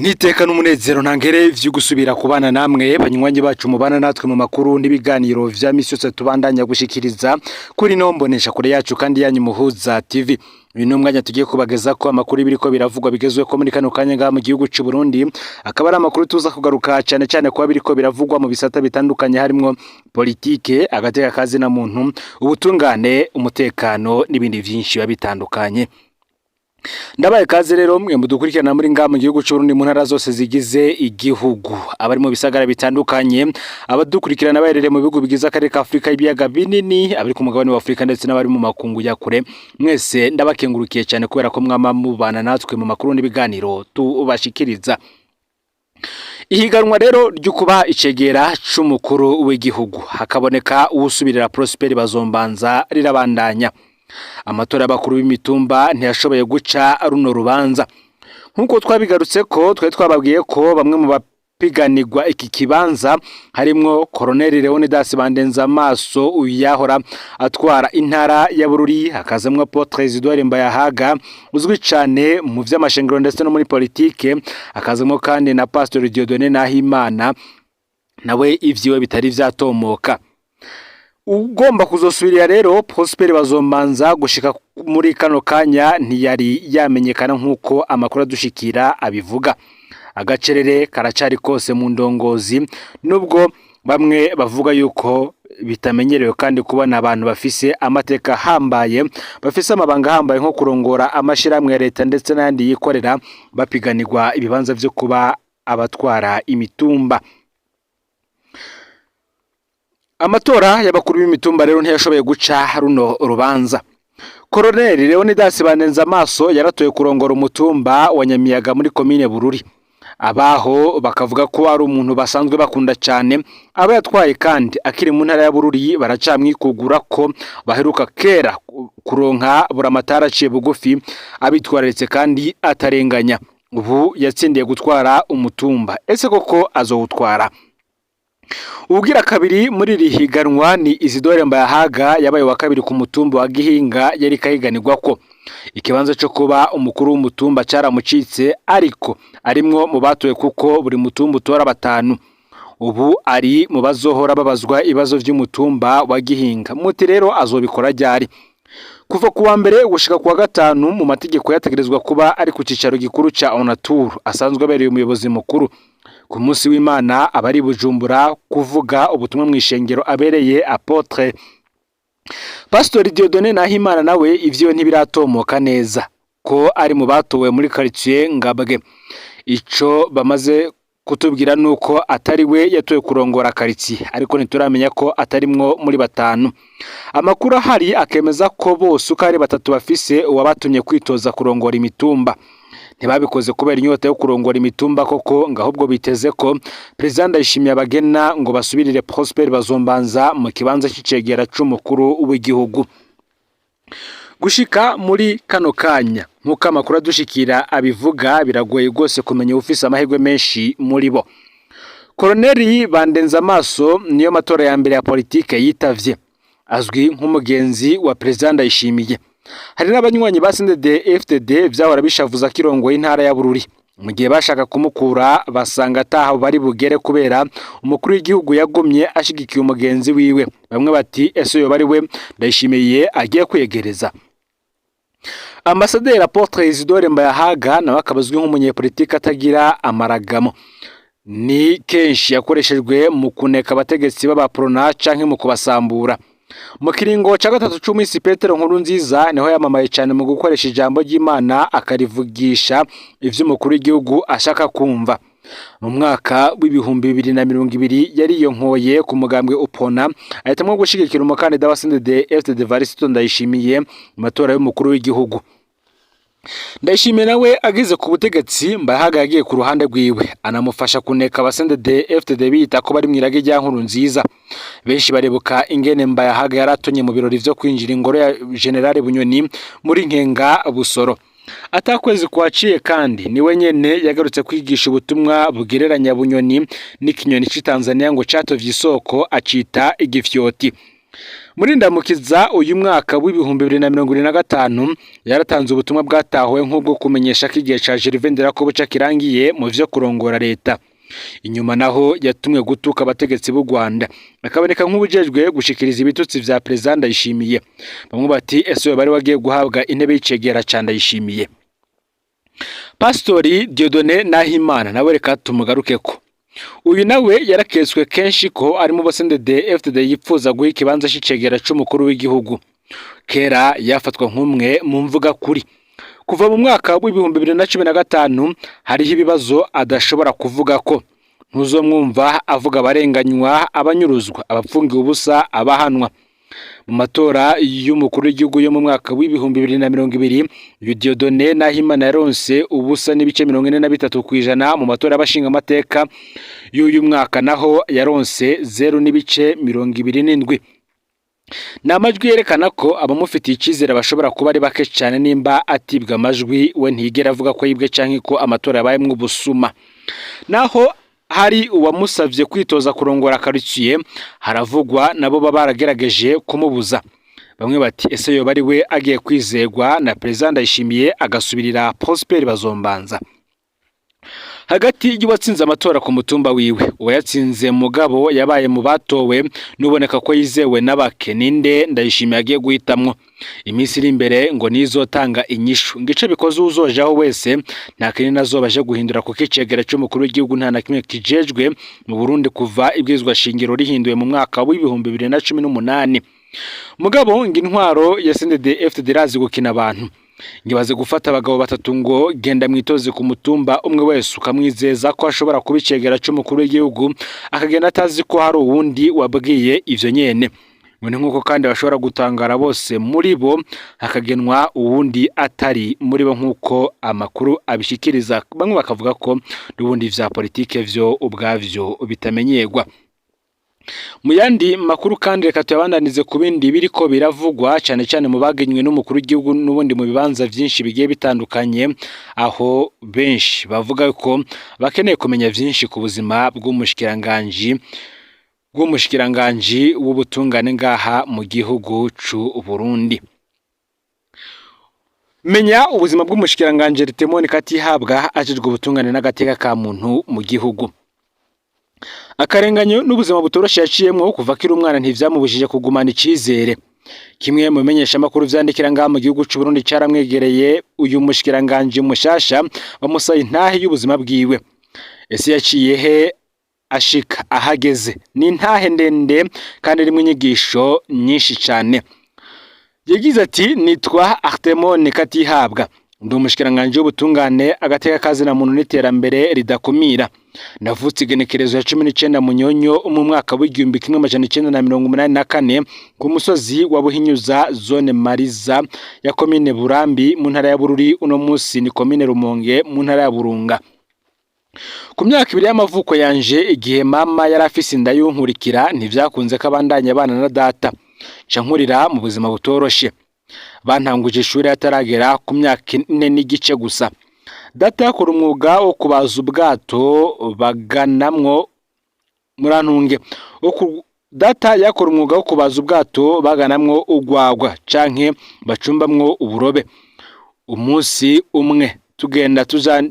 Niteka n'umunezero ntangere vyo gusubira kubana namwe, banywanyi bacu mubana natwe mu makuru n'ibiganiro vya misi yose tubandanya gushikiriza kuri no mbonesha kure yacu kandi yanyu Muhuza TV. Uyu ni umwanya tugiye kubageza ko amakuru biriko biravugwa bigezwe ko muri kano kanya ngaha mu gihugu c'u Burundi, akaba ari amakuru tuza kugaruka cyane cyane kuba biriko biravugwa mu bisata bitandukanye, harimwo politike, agateka kazi na muntu, ubutungane, umutekano n'ibindi vyinshi biba bitandukanye. Ndabaye kaze rero mwe mudukurikirana muri ngaha mu gihugu c'u Burundi, mu ntara zose zigize igihugu, abari mu bisagara bitandukanye, abadukurikirana baherereye mu bihugu bigize akarere ka Afurika y'ibiyaga binini, abari ku mugabane wa Afurika ndetse n'abari mu makungu ya kure, mwese ndabakengurukiye cyane kubera ko mwama mubana natwe mu makuru n'ibiganiro tubashikiriza. Ihiganwa rero ryo kuba icegera c'umukuru w'igihugu, hakaboneka uwusubirira Prosper Bazombanza, rirabandanya. Amatora y'abakuru b'imitumba ntiyashoboye guca runo rubanza. Nk'uko twabigarutse ko twari twababwiye ko bamwe mu bapiganirwa iki kibanza harimwo Colonel Leonidas Bandenzamaso, uyahora atwara intara ya Bururi, hakazamwo Apôtre Isidore Mbayahaga uzwi cane mu vy'amashengero ndetse no muri politike, hakazamwo kandi na Pastor Dieudonné Nahimana, nawe ivyiwe bitari vyatomoka. Ugomba kuzosubirira rero Prosper Bazombanza gushika muri kano kanya ntiyari yamenyekana, nk'uko amakuru adushikira abivuga. Agacerere karacari kose mu ndongozi, nubwo bamwe bavuga yuko bitamenyerewe kandi kubona abantu bafise amateka ahambaye, bafise amabanga ahambaye nko kurongora amashirahamwe ya leta ndetse n'ayandi yikorera, bapiganirwa ibibanza vyo kuba abatwara imitumba. Amatora y'abakuru b'imitumba rero ntiyashoboye guca runo rubanza. Colonel Leonidas Bandenzamaso yaratoye kurongora umutumba wa Nyamiyaga muri komine Bururi. Abaho bakavuga ko ari umuntu basanzwe bakunda cyane. Aba yatwaye kandi akiri mu ntara ya Bururi baracamwikugura ko baheruka kera kuronka buramatari aciye bugufi, abitwararitse kandi atarenganya. Ubu yatsindiye gutwara umutumba, ese koko azowutwara? Ubugira kabiri muri iri higanwa ni Isidore Mbayahaga, yabaye wa kabiri ku mutumba wa Gihinga yari kahiganirwa ko ikibanza cyo kuba umukuru w'umutumba caramucitse, ariko arimwo mu batowe kuko buri mutumba utora batanu. Ubu ari mu bazohora babazwa ibibazo vy'umutumba wa Gihinga. Muti rero azobikora ryari? Kuva kuwa mbere gushika kuwa gatanu mu mategeko yategerezwa kuba ari ku cicaro gikuru ca Onatur asanzwe abereye umuyobozi mukuru. Ku munsi w'Imana aba ari Bujumbura kuvuga ubutumwa mu ishengero abereye apôtre. Pastor Dieudonné Nahimana nawe ivyo ntibiratomoka neza ko ari mu batowe muri quartier Ngabwe. Ico bamaze kutubwira nuko atari we yatowe kurongora quartier, ariko ntituramenya ko atarimwo muri batanu. Amakuru ahari akemeza ko bose uko ari batatu bafise uwabatumye kwitoza kurongora imitumba. Ntibabikoze kubera inyota yo kurongora imitumba koko, ngo ahubwo biteze ko Perezida Ndayishimiye abagena ngo basubirire Prosper Bazombanza mu kibanza c'icegera c'umukuru w'igihugu. Gushika muri kano kanya, nk'uko amakuru adushikira abivuga, biragoye rwose kumenya ufise amahirwe menshi muri bo. Koloneli Bandenzamaso niyo matora ya mbere ya politike yitavye, azwi nk'umugenzi wa Perezida Ndayishimiye. Hari n'abanywanyi ba CNDD FDD vyahora bishavuza kirongoye intara ya Bururi. Mu gihe bashaka kumukura basanga ataho bari bugere kubera umukuru w'igihugu yagumye ashigikiye umugenzi wiwe. Bamwe bati: "Ese yoba ari we Ndayishimiye agiye kwegereza?" Ambasaderi Apôtre Isidore Mbayahaga nawe akaba azwi nk'umunyepolitike atagira amaragamo. Ni kenshi yakoreshejwe mu kuneka abategetsi b'abaprona canke mu kubasambura. Mu kiringo ca gatatu c'umwisi Petero Nkurunziza niho yamamaye cyane mu gukoresha ijambo ry'Imana akarivugisha ivy'umukuru w'igihugu ashaka kumva. Mu mwaka w'2020 yariyonkoye ku mugambwe Upona, ahitamwo gushigikira umukandida wa CNDD FDD Evariste Ndayishimiye mu matora y'umukuru w'igihugu. Ndayishimiye nawe ageze ku butegetsi, Mbayahaga yagiye ku ruhande rwiwe, anamufasha kuneka aba CNDD FDD biyita ko bari mw'irage rya Nkurunziza. Benshi baribuka ingene Mbayahaga yaratonye mu birori vyo kwinjira ingoro ya General Bunyoni muri Nkenga Busoro. Atakwezi kwaciye kandi niwe nyene yagarutse kwigisha ubutumwa bugereranya Bunyoni n'ikinyoni c'i Tanzania ngo catovye isoko, acita igifyoti. Muri ndamukiza uyu mwaka w'2025 yaratanze ubutumwa bwatahuwe nk'ubwo kumenyesha ko igihe ca Gervais Ndirakobuca kirangiye mu vyo kurongora leta. Inyuma naho yatumwe gutuka abategetsi b'u Rwanda, akaboneka nk'ubujejwe gushikiriza ibitutsi vya Perezida Ndayishimiye. Bamwe bati ese bari wagiye guhabwa intebe y'icegera ca Ndayishimiye. Pastori Dieudonné Nahimana nawe reka tumugarukeko. Uyu nawe yaraketswe kenshi ko ari mu bo CNDD FDD yipfuza guha ikibanza c'icegera c'umukuru w'igihugu. Kera yafatwa nk'umwe mu mvuga kuri. Kuva mu mwaka w'2015 hariho ibibazo adashobora kuvuga ko ntuzomwumva avuga abarenganywa, abanyuruzwa, abapfungiwe ubusa, abahanwa. Mu matora y'umukuru w'igihugu yo mu mwaka w'2020, uyu Dieudonné Nahimana yaronse ubusa n'ibice 43% mu matora y'abashingamateka y'uyu mwaka naho yaronse 0.27. Ni amajwi yerekana ko abamufitiye icyizere bashobora kuba ari bake cyane nimba atibwa amajwi, we ntiyigera avuga ko yibwe canke ko amatora yabayemwo ubusuma. Naho hari uwamusavye kwitoza kurongora quartier, haravugwa nabo baba baragerageje kumubuza. Bamwe bati ese yoba ari we agiye kwizegwa na Perezida Ndayishimiye agasubirira Prosper Bazombanza? Hagati y'uwatsinze amatora ku mutumba wiwe, uwayatsinze mugabo yabaye mu batowe, n'uboneka ko yizewe n'abake, ninde Ndayishimiye agiye guhitamwo? Iminsi iri imbere ngo nizotanga inyishu. Ngo ico bikoze uwuzojaho wese nta kinini azoba aje guhindura, kuko icegera c'umukuru w'igihugu nta na kimwe kijejwe mu Burundi kuva ibwirizwa shingiro rihinduwe mu mwaka w'2018. Mugabo ngo intwaro ya CNDD FDD irazi gukina abantu. Ngibaze gufata abagabo batatu ngo genda mwitoze ku mutumba, umwe wese ukamwizeza ko ashobora kuba icegera c'umukuru w'igihugu, akagenda atazi ko hari uwundi wabwiye ivyo nyene. Ngo ni nk'uko kandi bashobora gutangara bose muri bo hakagenwa uwundi atari muri bo, nk'uko amakuru abishikiriza. Bamwe bakavuga ko n'ubundi vya politike vyo ubwavyo bitamenyerwa. Mu yandi makuru kandi, reka tuyabandanize ku bindi biriko biravugwa cyane cyane mu bagenywe n'umukuru w'igihugu n'ubundi mu bibanza vyinshi bigiye bitandukanye, aho benshi bavuga ko bakeneye kumenya vyinshi ku buzima bw'umushikiranganji w'ubutungane ngaha mu gihugu c'u Burundi. Menya ubuzima bw'umushikiranganji Arthemon Katihabwa ajejwe ubutungane n'agateka ka muntu mu gihugu. Akarenganyo n'ubuzima butoroshe yaciyemwo kuva akiri umwana ntivyamubujije kugumana icizere. Kimwe mu bimenyeshamakuru vyandikira ngaha mu gihugu c'u Burundi caramwegereye uyu mushikiranganji mushasha, bamusaba intahe y'ubuzima bwiwe. Ese yaciye he ashika ahageze? Ni intahe ndende kandi irimwo inyigisho nyinshi cane. Yagize ati: "Nitwa Arthemon Katihabwa, ndi umushikiranganji w'ubutungane, agateka kazina muntu n'iterambere ridakumira. Navutse igenekerezo ya 19 Munyonyo mu mwaka w'1984 ku musozi wa Buhinyuza, zone Mariza ya komine Burambi mu ntara ya Bururi, uno musi ni komine Rumonge mu ntara ya Burunga. Ku myaka 2 y'amavuko yanje, igihe mama yari afise inda y'unkurikira, ntivyakunze ko abandanya abana na data, nca nkurira mu buzima butoroshe. Bantanguje ishuri ataragera ku myaka 4 n'igice gusa. Data yakora umwuga wo kubaza ubwato baganamwo, murantunge, data yakora umwuga wo kubaza ubwato baganamwo urwagwa canke bacumbamwo uburobe. Umunsi umwe tugenda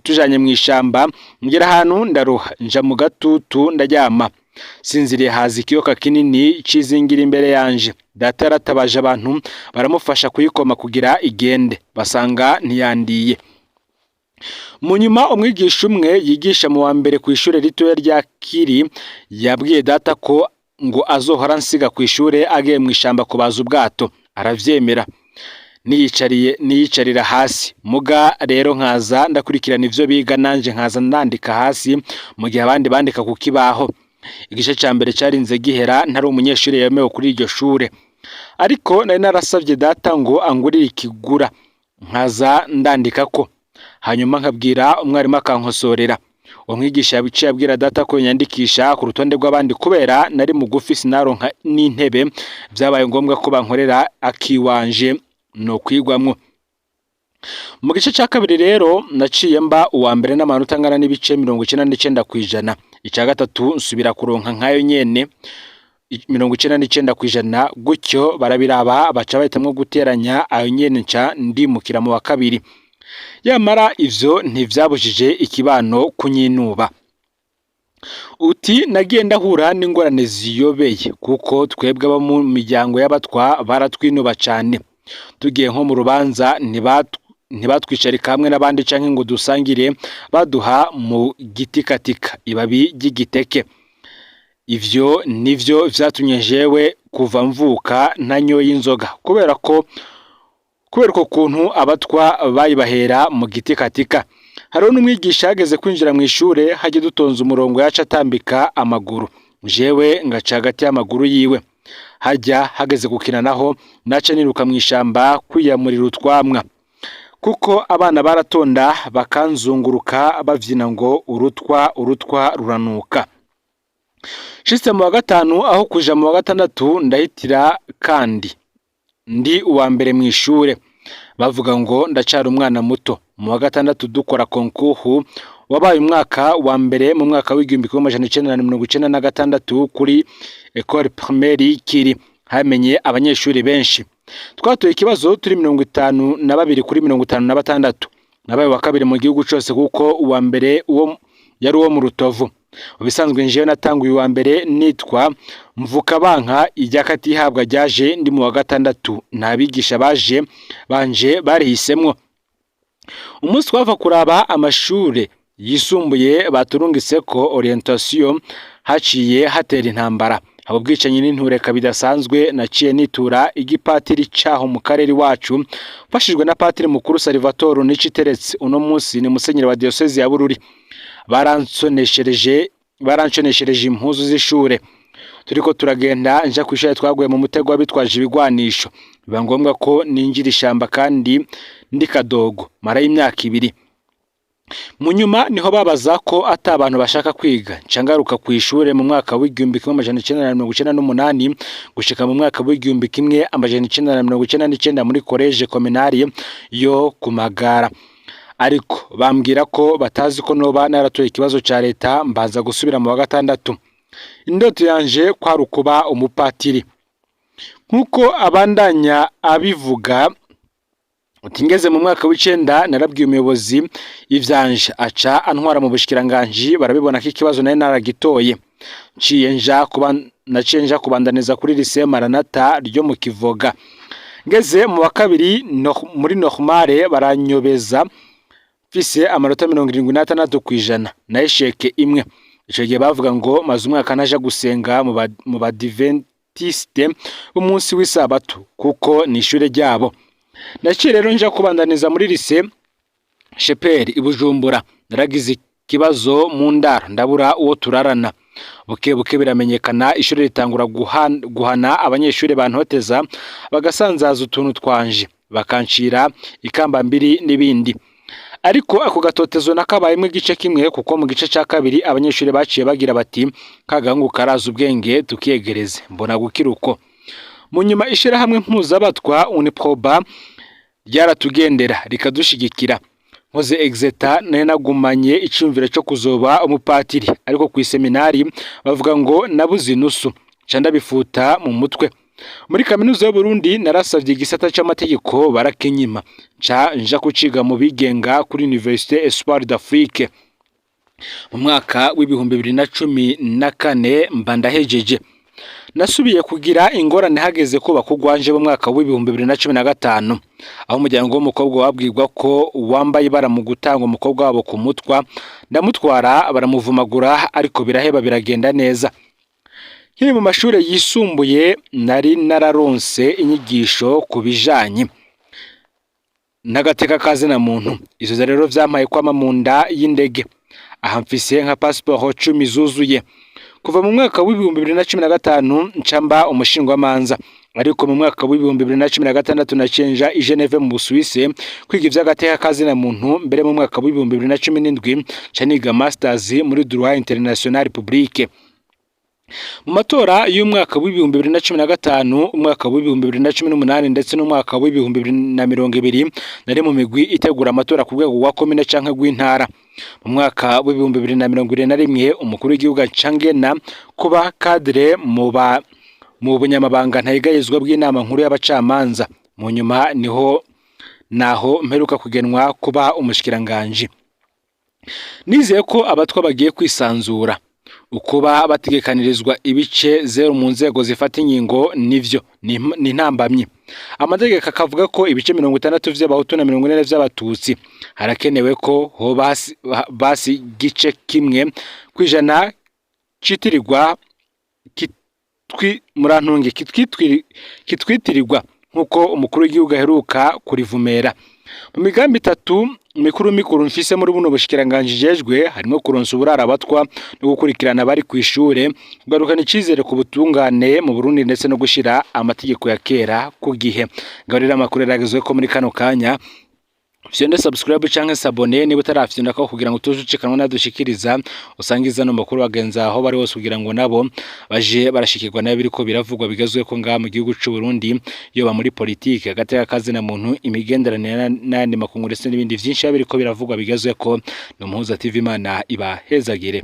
tujanye mw'ishamba, ngera ahantu ndaruha, nja mu gatutu ndaryama. Sinziriye, haza ikiyoka kinini cizingira imbere yanje. Data yaratabaje abantu baramufasha kuyikoma kugira igende, basanga ntiyandiye. Mu nyuma umwigisha umwe yigisha mu wa mbere kw'ishure ritoya rya Kiri yabwiye data ko ngo azohora ansiga kw'ishure agiye mw'ishamba kubaza ubwato, aravyemera. Niyicariye niyicarira hasi, muga rero nkaza ndakurikirana ivyo biga, nanje nkaza ndandika hasi mu gihe abandi bandika ku kibaho. Igice ca mbere carinze gihera ntari umunyeshuri yemewe kuri iryo shure, ariko nari narasavye data ngo angurire ikigura nkaza ndandikako, hanyuma nkabwira umwarimu akankosorera. Uwo mwigisha yaciye abwira data ko yanyandikisha ku rutonde rw'abandi. Kubera nari mugufi sinaronka n'intebe, vyabaye ngombwa ko bankorera akiwanje no kwigwamwo. Mu gice ca kabiri rero naciye mba uwa mbere n'amanota angana n'ibice 99%. Ica gatatu nsubira kuronka nkayo nyene. 99% gutyo. Barabiraba, baca bahitamwo guteranya ayo nyene, nca ndimukira mu wa kabiri. Yamara ivyo ntivyabujije ikibano kunyinuba. Uti nagiye ndahura n'ingorane ziyobeye, kuko twebwe abo mu miryango y'abatwa baratwinuba cane. Tugiye nko mu rubanza, ntibatwicarika hamwe n'abandi canke ngo dusangire, baduha mu gitikatika ibabi ry'igiteke. Ivyo nivyo vyatumye jewe kuva mvuka ntanyoye inzoga, kubera uko kuntu abatwa bayibahera mu gitikatika. Hariho n'umwigisha yageze kwinjira mw'ishure, hajya dutonze umurongo, yaca atambika amaguru, jewe ngaca hagati y'amaguru yiwe. Hajya hageze gukina naho, naca niruka mw'ishamba kwiyamurira utwamwa, kuko abana baratonda bakanzunguruka bavyina ngo "Urutwa, urutwa ruranuka". Shitse mu wa gatanu aho kuja mu wa gatandatu, ndahitira kandi ndi uwa mbere mw'ishure. Bavuga ngo ndacara umwana muto. Mu wa gatandatu dukora concours, wabaye umwaka wa mbere mu mwaka w'1996 kuri Ecole Primaire Kiri, hamenye abanyeshuri benshi. Twatoye ikibazo turi 52 kuri 56. Nabaye wa kabiri mu gihugu cose, kuko uwa mbere uwo yari uwo mu Rutovu. Mu bisanzwe njewe natanguye uwa mbere nitwa Mvukabanka. Irya katihabwa ryaje ndi mu wa gatandatu, nta bigisha baje banje barihisemwo. Umunsi twava kuraba amashure yisumbuye baturungiseko orientation, haciye hatera intambara, haba ubwicanyi n'intureka bidasanzwe. Naciye nitura igipatiri caho mu karere iwacu, mfashijwe na patiri mukuru Salvatore Niciteretse, uno munsi ni musenyeri wa diocese ya Bururi. Baransoneshereje impuzu z'ishure. Turiko turagenda nja kw'ishure, twaguye mu mutego w'abitwaje ibigwanisho, biba ngombwa ko ninjira ishamba kandi ndi kadogo, marayo imyaka 2. Mu nyuma niho babaza ko ata abantu bashaka kwiga, nca ngaruka kw'ishure mu mwaka w'1998 gushika mu mwaka w'1999 muri collège communal yo Kumagara. Ariko bambwira ko batazi ko noba naratoye ikibazo ca leta, mbanza gusubira mu wa gatandatu. Indoto yanje kwari ukuba umupatiri. Nk'uko abandanya abivuga, uti ngeze mu mwaka w'icenda narabwiye umuyobozi ivyanje, aca antwara mu bushikiranganji, barabibona ko ikibazo nari naragitoye. Nciye nja kuba naciye nja kubandaniza kuri lycée Maranatha ryo mu Kivoga. Ngeze mu wa kabiri no, muri normale baranyobeza, mfise amanota 76% na échec imwe. Ico gihe bavuga ngo maze umwaka ntaja gusenga mu badiventiste b'umunsi w'isabato, kuko ni ishure ryabo. Naciye rero nja kubandaniza muri lycée Sheperi i Bujumbura. Naragize ikibazo mu ndaro, ndabura uwo turarana. Buke buke biramenyekana, ishure ritangura guhana abanyeshuri bantoteza, bagasanzaza utuntu twanje, bakancira ikambambiri n'ibindi. Ariko ako gatotezo nakabayemwo igice kimwe, kuko mu gice ca kabiri abanyeshuri baciye bagira bati "Kagahungu karazi ubwenge, tukiyegereze". Mbona gukira uko. Mu nyuma ishirahamwe mpuzabatwa Uniproba ryaratugendera, rikadushigikira. Nkoze exeta, nari nagumanye iciyumviro co kuzoba umupatiri, ariko kw'iseminari bavuga ngo nabuze inusu, nca ndabifuta mu mutwe. Muri kaminuza y'Uburundi narasavye igisata c'amategeko, barakinyima, nca nja kuciga mu bigenga kuri Université Espoir d'Afrique. Mu mwaka w'2014 mba ndahejeje. Nasubiye kugira ingorane hageze kubaka urwanje mu mwaka w'2015, aho umuryango w'umukobwa wabwirwa ko wambaye ibara mu gutanga umukobwa wabo ku mutwa. Ndamutwara, baramuvumagura, ariko biraheba, biragenda neza. Nkiri mu mashure yisumbuye nari nararonse inyigisho ku bijanye n'agateka ka zina muntu. Ivyo rero vyampaye kwama mu nda y'indege. Aha mfise nka pasiporo 10 zuzuye. Kuva mu mwaka w'2015 nca mba umushingwamanza, ariko mu mwaka w'2016 naciye nja i Geneve mu Busuwise kwiga ivy'agateka ka zina muntu. Mbere mu mwaka w'2017 nca niga masters muri droit international public. Mu matora y'umwaka w'2015, umwaka w'2018 ndetse n'umwaka w'2020 nari mu migwi itegura amatora ku rwego rwa komine canke rw'intara. Mu mwaka w'2021 umukuru w'igihugu aca angena kuba cadre mu ba Mu bunyamabanga ntayegayezwa bw'inama nkuru y'abacamanza. Mu nyuma niho naho mperuka kugenwa kuba umushikiranganji. Nizeye ko abatwa bagiye kwisanzura. Ukuba bategekanirizwa ibice 0 mu nzego zifata ingingo nivyo ni intambamyi. Amategeko akavuga ko ibice 60 vy'abahutu na 40 vy'abatutsi. Harakenewe ko hoba basi gice kimwe kwijana citirirwa murantunge kitwitirirwa nkuko umukuru w'igihugu aheruka kurivumera. Mu migambi itatu mikuru mikuru mfise muri buno bushikiranganji jejwe harimo kuronsa uburaro abatwa no gukurikirana abari kw'ishure, kugarukana icizere ku butungane mu Burundi ndetse no gushira amategeko ya kera ku gihe. Ngaho rero amakuru yaragezweko muri kano kanya. Fyonde subscribe canke s'abonner niba utarafyonda ko kugira ngo tuje ucikanwa nadushikiriza, usangiza no makuru bagenza aho bari hose kugira ngo nabo baje barashikirwa nayo biriko biravugwa bigezweko ngaha mu gihugu c'u Burundi, yoba muri politike, agateka kazina muntu, imigenderanire n'ayandi makungu ndetse n'ibindi vyinshi biriko biravugwa bigezweko. Ni Umuhuza TV, Imana ibahezagire.